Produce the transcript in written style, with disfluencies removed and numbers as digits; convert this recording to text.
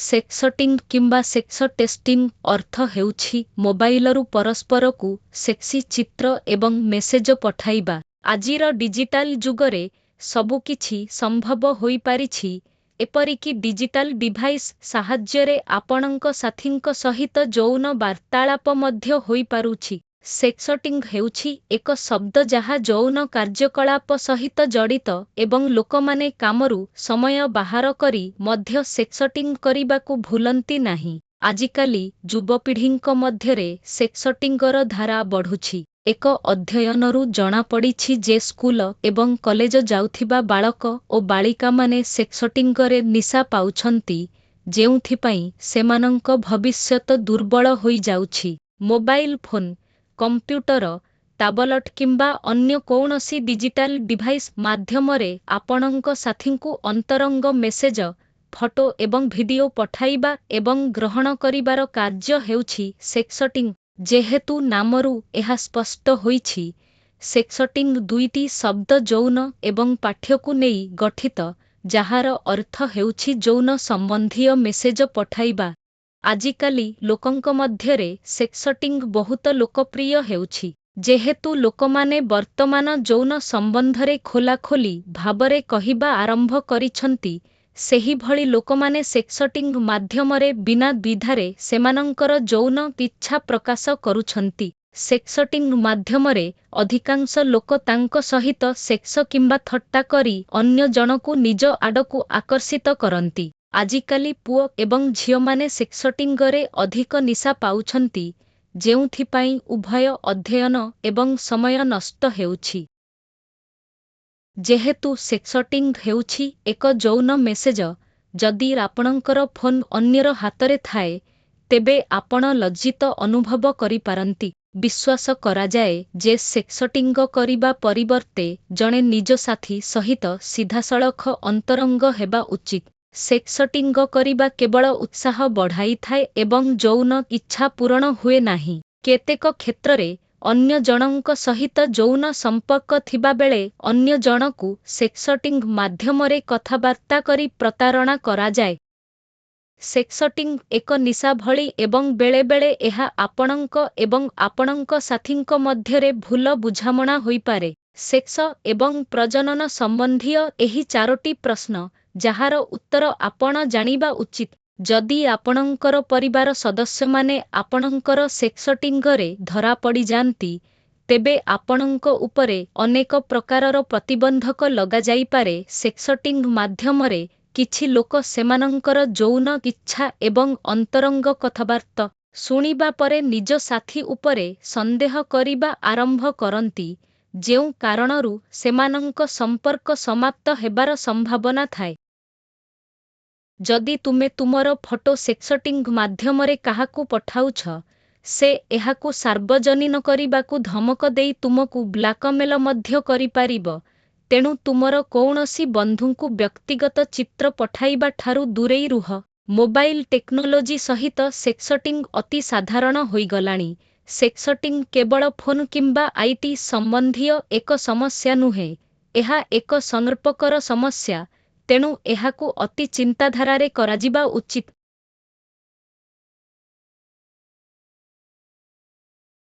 ସେକ୍ସଟିଂ କିମ୍ବା sex testing ଅର୍ଥ ହେଉଛି ମୋବାଇଲରୁ ପରସ୍ପରକୁ ସେକ୍ସି ଚିତ୍ର ଏବଂ ମେସେଜ ପଠାଇବା। ଆଜିର ଡିଜିଟାଲ ଯୁଗରେ ସବୁକିଛି ସମ୍ଭବ ହୋଇପାରିଛି, ଏପରିକି ଡିଜିଟାଲ୍ ଡିଭାଇସ୍ ସାହାଯ୍ୟରେ ଆପଣଙ୍କ ସାଥୀଙ୍କ ସହିତ ଯୌନ ବାର୍ତ୍ତାଳାପ ମଧ୍ୟ ହୋଇପାରୁଛି। ସେକ୍ସଟିଂ ହେଉଛି ଏକ ଶବ୍ଦ ଯାହା ଯୌନ କାର୍ଯ୍ୟକଳାପ ସହିତ ଜଡିତ ଏବଂ ଲୋକମାନେ କାମରୁ ସମୟ ବାହାର କରି ମଧ୍ୟ ସେକ୍ସଟିଂ କରିବାକୁ ଭୁଲନ୍ତି ନାହିଁ। ଆଜିକାଲି ଯୁବପିଢ଼ିଙ୍କ ମଧ୍ୟରେ ସେକ୍ସଟିଙ୍ଗର ଧାରା ବଢୁଛି। ଏକ ଅଧ୍ୟୟନରୁ ଜଣାପଡିଛି ଯେ ସ୍କୁଲ ଏବଂ କଲେଜ ଯାଉଥିବା ବାଳକ ଓ ବାଳିକାମାନେ ସେକ୍ସଟିଙ୍ଗରେ ନିଶା ପାଉଛନ୍ତି, ଯେଉଁଥିପାଇଁ ସେମାନଙ୍କ ଭବିଷ୍ୟତ ଦୁର୍ବଳ ହୋଇଯାଉଛି। ମୋବାଇଲ୍ ଫୋନ୍, କମ୍ପ୍ୟୁଟର, ଟାବଲଟ୍ କିମ୍ବା ଅନ୍ୟ କୌଣସି ଡିଜିଟାଲ୍ ଡିଭାଇସ୍ ମାଧ୍ୟମରେ ଆପଣଙ୍କ ସାଥୀଙ୍କୁ ଅନ୍ତରଙ୍ଗ ମେସେଜ, ଫଟୋ ଏବଂ ଭିଡିଓ ପଠାଇବା ଏବଂ ଗ୍ରହଣ କରିବାର କାର୍ଯ୍ୟ ହେଉଛି ସେକ୍ସଟିଂ। ଯେହେତୁ ନାମରୁ ଏହା ସ୍ପଷ୍ଟ ହୋଇଛି, ସେକ୍ସଟିଂ ଦୁଇଟି ଶବ୍ଦ ଯୌନ ଏବଂ ପାଠ୍ୟକୁ ନେଇ ଗଠିତ, ଯାହାର ଅର୍ଥ ହେଉଛି ଯୌନ ସମ୍ବନ୍ଧୀୟ ମେସେଜ ପଠାଇବା। ଆଜିକାଲି ଲୋକଙ୍କ ମଧ୍ୟରେ ସେକ୍ସଟିଂ ବହୁତ ଲୋକପ୍ରିୟ ହେଉଛି। ଯେହେତୁ ଲୋକମାନେ ବର୍ତ୍ତମାନ ଯୌନ ସମ୍ବନ୍ଧରେ ଖୋଲାଖୋଲି ଭାବରେ କହିବା ଆରମ୍ଭ କରିଛନ୍ତି, ସେହିଭଳି ଲୋକମାନେ ସେକ୍ସଟିଂ ମାଧ୍ୟମରେ ବିନା ଦ୍ୱିଧାରେ ସେମାନଙ୍କର ଯୌନ ଇଚ୍ଛା ପ୍ରକାଶ କରୁଛନ୍ତି। ସେକ୍ସଟିଂ ମାଧ୍ୟମରେ, ଅଧିକାଂଶ ଲୋକ ତାଙ୍କ ସହିତ ସେକ୍ସ କିମ୍ବା ଥଟ୍ଟା କରି ଅନ୍ୟ ଜଣକୁ ନିଜ ଆଡ଼କୁ ଆକର୍ଷିତ କରନ୍ତି। ଆଜିକାଲି ପୁଅ ଏବଂ ଝିଅମାନେ ସେକ୍ସଟିଙ୍ଗରେ ଅଧିକ ନିଶା ପାଉଛନ୍ତି, ଯେଉଁଥିପାଇଁ ଉଭୟ ଅଧ୍ୟୟନ ଏବଂ ସମୟ ନଷ୍ଟ ହେଉଛି। ଯେହେତୁ ସେକ୍ସଟିଂ ହେଉଛି ଏକ ଯୌନ ମେସେଜ, ଯଦି ଆପଣଙ୍କର ଫୋନ୍ ଅନ୍ୟର ହାତରେ ଥାଏ, ତେବେ ଆପଣ ଲଜ୍ଜିତ ଅନୁଭବ କରିପାରନ୍ତି। ବିଶ୍ୱାସ କରାଯାଏ ଯେ ସେକ୍ସଟିଙ୍ଗ କରିବା ପରିବର୍ତ୍ତେ ଜଣେ ନିଜ ସାଥୀ ସହିତ ସିଧାସଳଖ ଅନ୍ତରଙ୍ଗ ହେବା ଉଚିତ। ସେକ୍ସଟିଙ୍ଗ କରିବା କେବଳ ଉତ୍ସାହ ବଢାଇଥାଏ ଏବଂ ଯୌନ ଇଚ୍ଛା ପୂରଣ ହୁଏ ନାହିଁ। କେତେକ କ୍ଷେତ୍ରରେ, ଅନ୍ୟ ଜଣଙ୍କ ସହିତ ଯୌନ ସମ୍ପର୍କ ଥିବାବେଳେ ଅନ୍ୟ ଜଣକୁ ସେକ୍ସଟିଂ ମାଧ୍ୟମରେ କଥାବାର୍ତ୍ତା କରି ପ୍ରତାରଣା କରାଯାଏ। ସେକ୍ସଟିଂ ଏକ ନିଶା ଭଳି ଏବଂ ବେଳେବେଳେ ଏହା ଆପଣଙ୍କ ଏବଂ ଆପଣଙ୍କ ସାଥୀଙ୍କ ମଧ୍ୟରେ ଭୁଲ ବୁଝାମଣା ହୋଇପାରେ। ସେକ୍ସ ଏବଂ ପ୍ରଜନନ ସମ୍ବନ୍ଧୀୟ ଏହି ଚାରୋଟି ପ୍ରଶ୍ନ, ଯାହାର ଉତ୍ତର ଆପଣ ଜାଣିବା ଉଚିତ। ଯଦି ଆପଣଙ୍କର ପରିବାର ସଦସ୍ୟମାନେ ଆପଣଙ୍କର ସେକ୍ସଟିଙ୍ଗରେ ଧରା ପଡ଼ିଯାଆନ୍ତି, ତେବେ ଆପଣଙ୍କ ଉପରେ ଅନେକ ପ୍ରକାରର ପ୍ରତିବନ୍ଧକ ଲଗାଯାଇପାରେ। ସେକ୍ସଟିଂ ମାଧ୍ୟମରେ, କିଛି ଲୋକ ସେମାନଙ୍କର ଯୌନ ଇଚ୍ଛା ଏବଂ ଅନ୍ତରଙ୍ଗ କଥାବାର୍ତ୍ତା ଶୁଣିବା ପରେ ନିଜ ସାଥୀ ଉପରେ ସନ୍ଦେହ କରିବା ଆରମ୍ଭ କରନ୍ତି, ଯେଉଁ କାରଣରୁ ସେମାନଙ୍କ ସମ୍ପର୍କ ସମାପ୍ତ ହେବାର ସମ୍ଭାବନା ଥାଏ। ଯଦି ତୁମେ ତୁମର ଫଟୋ ସେକ୍ସଟିଂ ମାଧ୍ୟମରେ କାହାକୁ ପଠାଉଛ, ସେ ଏହାକୁ ସାର୍ବଜନୀନ କରିବାକୁ ଧମକ ଦେଇ ତୁମକୁ ବ୍ଲାକମେଲ ମଧ୍ୟ କରିପାରିବ। ତେଣୁ ତୁମର କୌଣସି ବନ୍ଧୁଙ୍କୁ ବ୍ୟକ୍ତିଗତ ଚିତ୍ର ପଠାଇବା ଠାରୁ ଦୂରେଇ ରୁହ। ମୋବାଇଲ୍ ଟେକ୍ନୋଲୋଜି ସହିତ ସେକ୍ସଟିଂ ଅତି ସାଧାରଣ ହୋଇଗଲାଣି। ସେକ୍ସଟିଂ କେବଳ ଫୋନ୍ କିମ୍ବା IT ସମ୍ବନ୍ଧୀୟ ଏକ ସମସ୍ୟା ନୁହେଁ, ଏହା ଏକ ସମ୍ପର୍କର ସମସ୍ୟା, ତେଣୁ ଏହାକୁ ଅତି ଚିନ୍ତାଧାରାରେ କରାଯିବା ଉଚିତ।